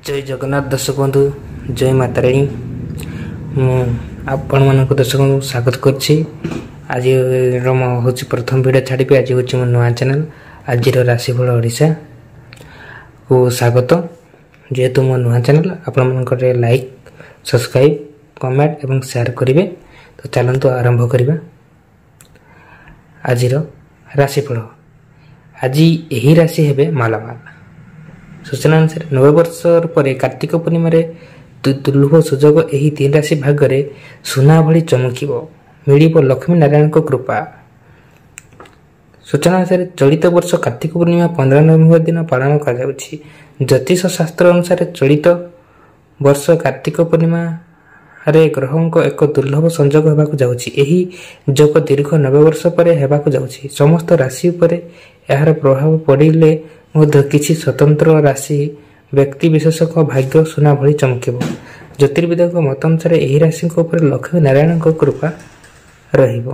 ଜୟ ଜଗନ୍ନାଥ ଦର୍ଶକ ବନ୍ଧୁ, ଜୟ ମା ତାରିଣୀ। ମୁଁ ଆପଣମାନଙ୍କୁ ଦର୍ଶକଙ୍କୁ ସ୍ୱାଗତ କରୁଛି। ଆଜିର ମୋ ହେଉଛି ପ୍ରଥମ ଭିଡ଼ିଓ ଛାଡ଼ିବି। ଆଜି ହେଉଛି ମୋ ନୂଆ ଚ୍ୟାନେଲ୍ ଆଜିର ରାଶିଫଳ ଓଡ଼ିଶାକୁ ସ୍ୱାଗତ। ଯେହେତୁ ମୋ ନୂଆ ଚ୍ୟାନେଲ୍, ଆପଣମାନଙ୍କର ଲାଇକ୍, ସବସ୍କ୍ରାଇବ୍, କମେଣ୍ଟ ଏବଂ ସେୟାର କରିବେ। ତ ଚାଲନ୍ତୁ ଆରମ୍ଭ କରିବା ଆଜିର ରାଶିଫଳ। ଆଜି ଏହି ରାଶି ହେବେ ମାଲାମାଲ। ସୂଚନା ଅନୁସାରେ 90 ବର୍ଷ ପରେ କାର୍ତ୍ତିକ ପୂର୍ଣ୍ଣିମାରେ ଦୁର୍ଲଭ ସୁଯୋଗ ଏହି ତିନି ରାଶି ଭାଗରେ ସୁନା ଭଳି ଚମକିବ, ମିଳିବ ଲକ୍ଷ୍ମୀ ନାରାୟଣଙ୍କ କୃପା। ସୂଚନା ଅନୁସାରେ ଚଳିତ ବର୍ଷ କାର୍ତ୍ତିକ ପୂର୍ଣ୍ଣିମା 15 ନଭେମ୍ବର ଦିନ ପାଳନ କରାଯାଉଛି। ଜ୍ୟୋତିଷ ଶାସ୍ତ୍ର ଅନୁସାରେ ଚଳିତ ବର୍ଷ କାର୍ତ୍ତିକ ପୂର୍ଣ୍ଣିମାରେ ଗ୍ରହଙ୍କ ଏକ ଦୁର୍ଲଭ ସଂଯୋଗ ହେବାକୁ ଯାଉଛି। ଏହି ଯୋଗ ଦୀର୍ଘ 90 ବର୍ଷ ପରେ ହେବାକୁ ଯାଉଛି। ସମସ୍ତ ରାଶି ଉପରେ ଏହାର ପ୍ରଭାବ ପଡ଼ିଲେ ମଧ୍ୟ କିଛି ସ୍ୱତନ୍ତ୍ର ରାଶି ବ୍ୟକ୍ତି ବିଶେଷଙ୍କ ଭାଗ୍ୟ ସୁନା ଭଳି ଚମକିବ। ଜ୍ୟୋତିର୍ବିଦଙ୍କ ମତ ଅନୁସାରେ ଏହି ରାଶିଙ୍କ ଉପରେ ଲକ୍ଷ୍ମୀ ନାରାୟଣଙ୍କ କୃପା ରହିବ।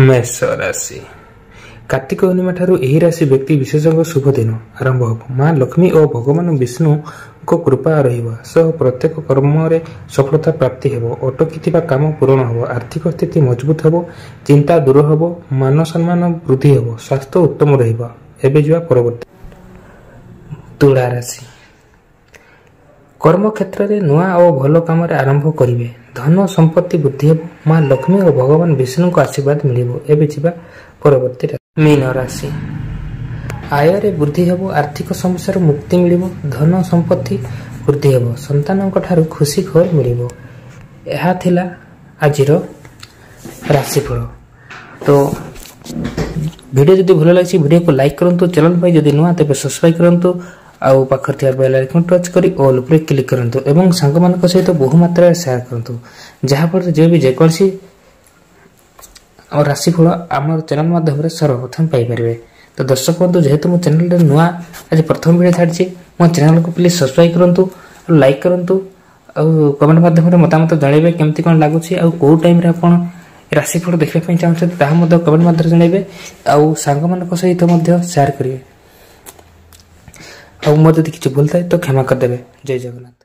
ମେଷ ରାଶି, କାର୍ତ୍ତିକ ପୂର୍ଣ୍ଣିମା ଠାରୁ ଏହି ରାଶି ବ୍ୟକ୍ତି ବିଶେଷଙ୍କ ଶୁଭ ଦିନ ଆରମ୍ଭ ହେବ। ମା ଲକ୍ଷ୍ମୀ ଓ ଭଗବାନ ବିଷ୍ଣୁଙ୍କ କୃପା ରହିବା ସହ ପ୍ରତ୍ୟେକ କର୍ମରେ ସଫଳତା ପ୍ରାପ୍ତି ହେବ। ଅଟକିଥିବା କାମ ପୂରଣ ହେବ। ଆର୍ଥିକ ସ୍ଥିତି ମଜବୁତ ହେବ। ଚିନ୍ତା ଦୂର ହେବ। ମାନ ସମ୍ମାନ ବୃଦ୍ଧି ହେବ। ସ୍ୱାସ୍ଥ୍ୟ ଉତ୍ତମ ରହିବ। ଏବେ ଯିବା ପରବର୍ତ୍ତୀ ତୁଳା ରାଶି। କର୍ମକ୍ଷେତ୍ରରେ ନୂଆ ଓ ଭଲ କାମରେ ଆରମ୍ଭ କରିବେ। ଧନ ସମ୍ପତ୍ତି ବୃଦ୍ଧି ହେବ। ମା ଲକ୍ଷ୍ମୀ ଓ ଭଗବାନ ବିଷ୍ଣୁଙ୍କ ଆଶୀର୍ବାଦ ମିଳିବ। ଏବେ ଯିବା ପରବର୍ତ୍ତୀ ମୀନ ରାଶି। ଆୟରେ ବୃଦ୍ଧି ହେବ। ଆର୍ଥିକ ସମସ୍ୟାରୁ ମୁକ୍ତି ମିଳିବ। ଧନ ସମ୍ପତ୍ତି ବୃଦ୍ଧି ହେବ। ସନ୍ତାନଙ୍କ ଠାରୁ ଖୁସି ଖବର ମିଳିବ। ଏହା ଥିଲା ଆଜିର ରାଶିଫଳ। ତ ଭିଡ଼ିଓ ଯଦି ଭଲ ଲାଗିଛି, ଭିଡ଼ିଓକୁ ଲାଇକ୍ କରନ୍ତୁ। ଚ୍ୟାନେଲ୍ ପାଇଁ ଯଦି ନୂଆ, ତେବେ ସବସ୍କ୍ରାଇବ୍ କରନ୍ତୁ ଆଉ ପାଖରେ ଥିବା ବେଲ୍ ଆଇକନ୍ ଟଚ୍ କରି ଅଲ୍ ଉପରେ କ୍ଲିକ୍ କରନ୍ତୁ ଏବଂ ସାଙ୍ଗମାନଙ୍କ ସହିତ ବହୁ ମାତ୍ରାରେ ସେୟାର କରନ୍ତୁ, ଯାହାଫଳରେ ଯେ ବି ଯେକୌଣସି ଆମ ରାଶିଫଳ ଆମର ଚ୍ୟାନେଲ୍ ମାଧ୍ୟମରେ ସର୍ବପ୍ରଥମେ ପାଇପାରିବେ। ତ ଦର୍ଶକ ବନ୍ଧୁ, ଯେହେତୁ ମୋ ଚ୍ୟାନେଲରେ ନୂଆ, ଆଜି ପ୍ରଥମ ଭିଡ଼ିଓ ଛାଡ଼ିଛି, ମୋ ଚ୍ୟାନେଲକୁ ପ୍ଲିଜ୍ ସବସ୍କ୍ରାଇବ୍ କରନ୍ତୁ, ଲାଇକ୍ କରନ୍ତୁ ଆଉ କମେଣ୍ଟ ମାଧ୍ୟମରେ ମତାମତ ଜଣାଇବେ କେମିତି କ'ଣ ଲାଗୁଛି, ଆଉ କେଉଁ ଟାଇମ୍ରେ ଆପଣ ରାଶିଫଳ ଦେଖିବା ପାଇଁ ଚାହୁଁଛନ୍ତି ତାହା ମଧ୍ୟ କମେଣ୍ଟ ମାଧ୍ୟମରେ ଜଣାଇବେ ଆଉ ସାଙ୍ଗମାନଙ୍କ ସହିତ ମଧ୍ୟ ସେୟାର କରିବେ। ଆଉ ମୋର ଯଦି କିଛି ଭୁଲ ଥାଏ ତ କ୍ଷମା କରିଦେବେ। ଜୟ ଜଗନ୍ନାଥ।